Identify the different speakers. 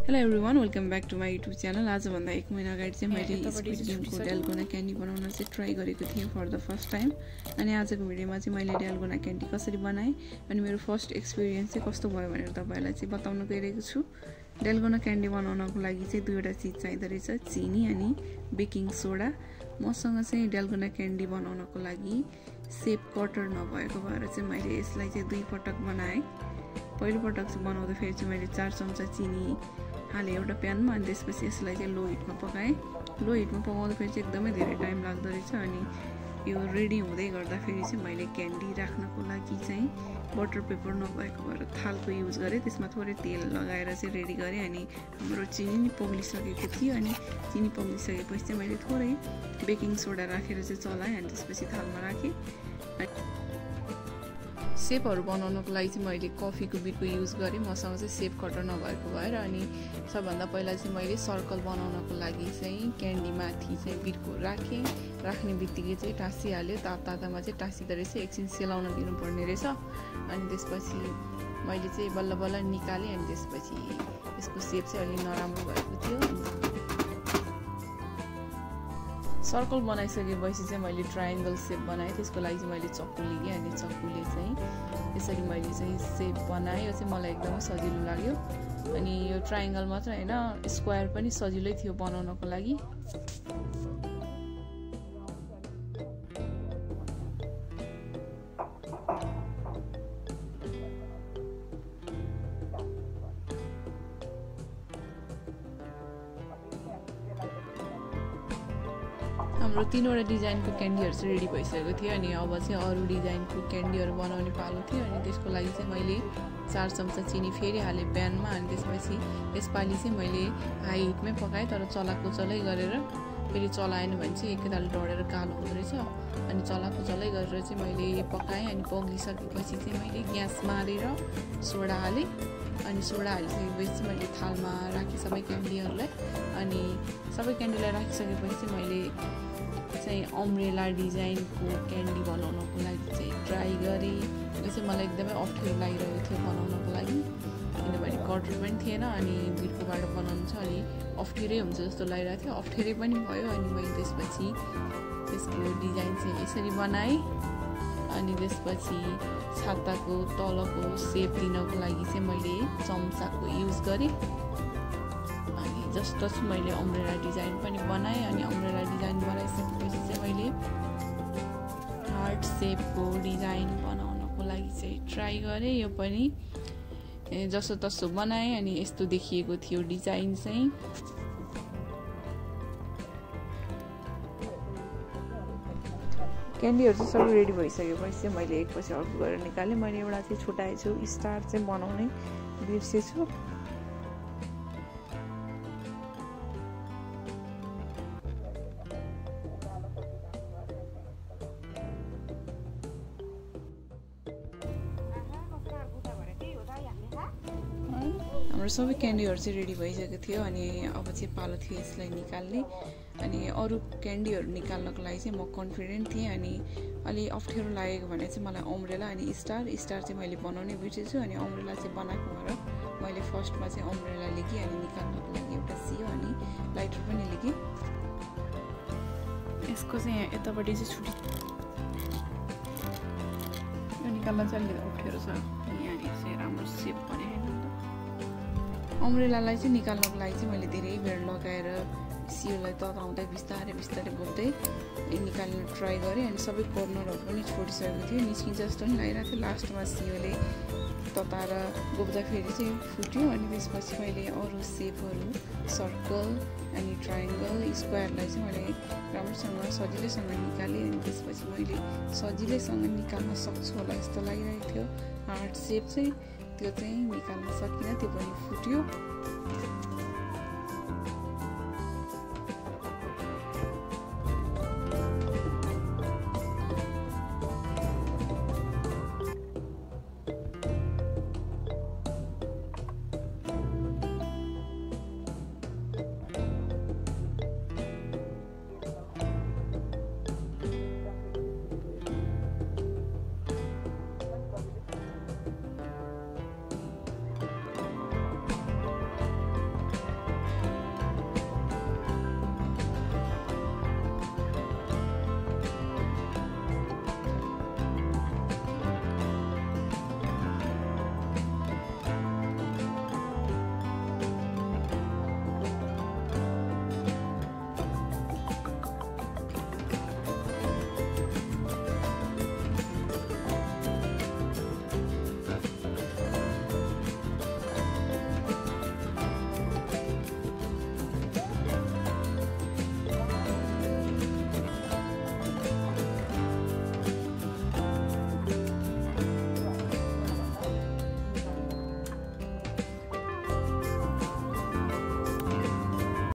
Speaker 1: Hello everyone, welcome back to my YouTube channel. आजभन्दा 1 महिना अगाडि चाहिँ मैले स्क्विड गेमको डाल्गोना क्यान्डी बनाउन चाहिँ ट्राई गरेको थिएँ फर द फर्स्ट टाइम। अनि आजको भिडियोमा चाहिँ मैले डाल्गोना क्यान्डी कसरी बनाएँ अनि मेरो फर्स्ट एक्सपिरियन्स चाहिँ कस्तो भयो भनेर तपाईँहरूलाई चाहिँ बताउन गइरहेको छु। डाल्गोना क्यान्डी बनाउनको लागि चाहिँ दुईवटा चिज चाहिँदो रहेछ, चिनी अनि बेकिङ सोडा। मसँग चाहिँ डाल्गोना क्यान्डी बनाउनको लागि सेप कटर नभएको भएर चाहिँ मैले यसलाई चाहिँ 2 पटक बनाएँ। पहिलो पटक चाहिँ बनाउँदाखेरि चाहिँ मैले 4 चम्चा चिनी हालेँ एउटा प्यानमा, अनि त्यसपछि यसलाई चाहिँ लो हिटमा पकाएँ। लो हिटमा पकाउँदाखेरि चाहिँ एकदमै धेरै टाइम लाग्दो रहेछ। अनि यो रेडी हुँदै गर्दाखेरि चाहिँ मैले क्यान्डी राख्नको लागि चाहिँ बटर पेपर नभएको भएर थालको युज गरेँ। त्यसमा थोरै तेल लगाएर चाहिँ रेडी गरेँ। अनि हाम्रो चिनी पोग्लिसकेको थियो, अनि चिनी पोग्लिसकेपछि चाहिँ मैले थोरै बेकिङ सोडा राखेर चाहिँ चलाएँ। अनि त्यसपछि थालमा राखेँ। सेपहरू बनाउनको लागि चाहिँ मैले कफीको बिटको युज गरेँ। मसँग चाहिँ सेप कटर नभएको भएर। अनि सबभन्दा पहिला चाहिँ मैले सर्कल बनाउनको लागि चाहिँ क्यान्डी माथि चाहिँ बिटको राखेँ। राख्ने बित्तिकै चाहिँ टाँसिहाल्यो। तातामा चाहिँ टाँसिँदो रहेछ, एकछिन सेलाउन दिनुपर्ने रहेछ। अनि त्यसपछि मैले चाहिँ बल्ल बल्ल निकालेँ। अनि त्यसपछि यसको सेप चाहिँ अलि नराम्रो भएको थियो। सर्कल बनाइसकेपछि चाहिँ मैले ट्रायङ्गल सेप बनाएँ। त्यसको लागि चाहिँ मैले चक्कु लिएँ। अनि चक्कुले चाहिँ यसरी मैले चाहिँ सेप बनाएँ। यो चाहिँ मलाई एकदमै सजिलो लाग्यो। अनि यो ट्रायङ्गल मात्र होइन, स्क्वायर पनि सजिलै थियो बनाउनको लागि। हाम्रो 3वटा डिजाइनको क्यान्डीहरू चाहिँ रेडी भइसकेको थियो। अनि अब चाहिँ अरू डिजाइनको क्यान्डीहरू बनाउने पालो थियो। अनि त्यसको लागि चाहिँ मैले 4 चम्चा चिनी फेरि हालेँ प्यानमा। अनि त्यसपछि यसपालि चाहिँ मैले हाई हिटमै पकाएँ, तर चलाएको चलै गरेर। फेरि चलाएन भने चाहिँ एकैताल डढेर कालो हुँदो रहेछ। अनि चलाएको चलै गरेर चाहिँ मैले पकाएँ। अनि पग्लिसकेपछि चाहिँ मैले ग्यास मारेर सोडा हालेँ। अनि सोडा हालिसकेपछि चाहिँ मैले थालमा राखेँ सबै क्यान्डीहरूलाई। अनि सबै क्यान्डीलाई राखिसकेपछि चाहिँ मैले चाहिँ अम्ब्रेला डिजाइनको क्यान्डी बनाउनको लागि चाहिँ ट्राई गरेँ। यो चाहिँ मलाई एकदमै अप्ठ्यारो लागिरहेको थियो बनाउनको लागि, किनभने कटर पनि थिएन। अनि बिटकोबाट बनाउनु चाहिँ अलि अप्ठ्यारै हुन्छ जस्तो लागिरहेको थियो। अप्ठ्यारै पनि भयो। अनि मैले त्यसपछि त्यसको डिजाइन चाहिँ यसरी बनाएँ। अनि त्यसपछि छाताको तलको सेप दिनको लागि चाहिँ मैले चम्चाको युज गरेँ। अनि जस्ट मैले अम्ब्रेला डिजाइन पनि बनाएँ। अनि अम्ब्रेला डिजाइन बनाइसकेपछि चाहिँ मैले हार्ट सेपको डिजाइन बनाउनको लागि चाहिँ ट्राई गरेँ। यो पनि जसो तसो बनाएँ। अनि यस्तो देखिएको थियो डिजाइन चाहिँ। क्यान्डीहरू चाहिँ सबै रेडी भइसकेपछि चाहिँ मैले एकपछि अर्को गरेर निकालेँ। मैले एउटा चाहिँ छुट्याएछु, स्टार चाहिँ बनाउनै बिर्सेछु। हाम्रो सबै क्यान्डीहरू चाहिँ रेडी भइसकेको थियो। अनि अब चाहिँ पालो थियो यसलाई निकाल्ने। अनि अरू क्यान्डीहरू निकाल्नको लागि चाहिँ म कन्फिडेन्ट थिएँ। अनि अलि अप्ठ्यारो लागेको भने चाहिँ मलाई अम्ब्रेला अनि स्टार चाहिँ मैले बनाउनै बिर्सेछु। अनि अम्ब्रेला चाहिँ बनाएको भएर मैले फर्स्टमा चाहिँ अम्ब्रेला लिएँ। अनि निकाल्नको लागि एउटा सियो अनि लाइटर पनि लिएँ। यसको चाहिँ यहाँ यतापट्टि चाहिँ छुट्टी यो निकाल्न चाहिँ अलिकति अप्ठ्यारो छ। यहाँनिर चाहिँ राम्रो सेप पनि होइन। अम्ब्रेलालाई चाहिँ निकाल्नको लागि चाहिँ मैले धेरै बेर लगाएर सियोलाई तताउँदै बिस्तारै बोक्दै निकाल्न ट्राई गरेँ। अनि सबै कर्नरहरू पनि छोडिसकेको थियो, निस्किन्छ जस्तो पनि लागिरहेको थियो। लास्टमा सियोले तताएर बोक्दाखेरि चाहिँ फुट्यो। अनि त्यसपछि मैले अरू सेपहरू सर्कल अनि ट्रायङ्गल स्क्वायरलाई चाहिँ मैले राम्रोसँग सजिलैसँग निकालेँ। अनि त्यसपछि मैले सजिलैसँग निकाल्न सक्छु होला जस्तो लागिरहेको थियो। हार्ट सेप चाहिँ त्यो चाहिँ निकाल्न सकिनँ, त्यो पनि फुट्यो।